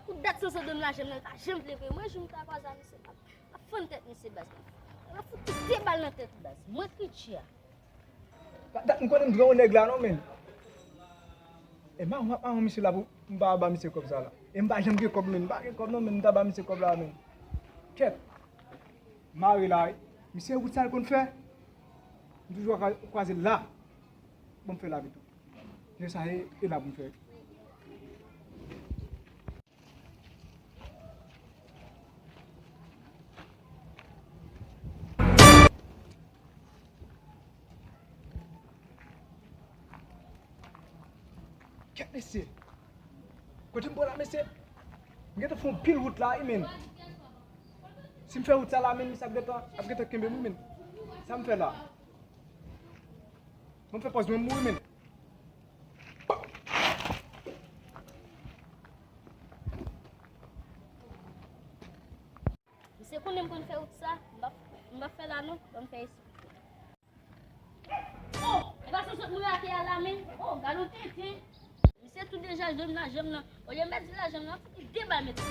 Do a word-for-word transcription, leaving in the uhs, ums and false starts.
Pou dat sansan dwe m lajan m nan, l pa janm vle voye. Mwen, jou m ta kwaze a misye, m ap, m ap fann tèt misye, baz. M ap fout li de bal nan tèt li, baz. Mwen k Richie a. Dat m konnen m gran nèg la non, men. E mawon, mawon misye la pou m pa ba misye kòb sa la. E m pa janm gen kòb, men. M pa gen kòb non, men. M ta ba misye kòb la, men. Kèt. Mare la, wi. Misye wout sa l konn fè. M toujou kwa-, kwaze l la. Bon, m fè la pito. Lè sa e, e la pou m fè. Kèt mesye. Kote m pran la, mesye? M gentan fè yon pil wout la, wi, men. Si m fè wout sa la, men, misye ap gentan, ap gentan kenbe m, wi, men. Sa m fè la? Bon, m fè pòz mwen mouri, men. Misye konnen m konn fè wout sa, m p ap, m p ap fè la non, ban m fè espri. Oh, e pa sou sot mwen rate a la, men. Oh, gad yon tenten. Misye tou deja jwenn lajan m nan. Olye m pèdi lajan m nan, fout li de bal met.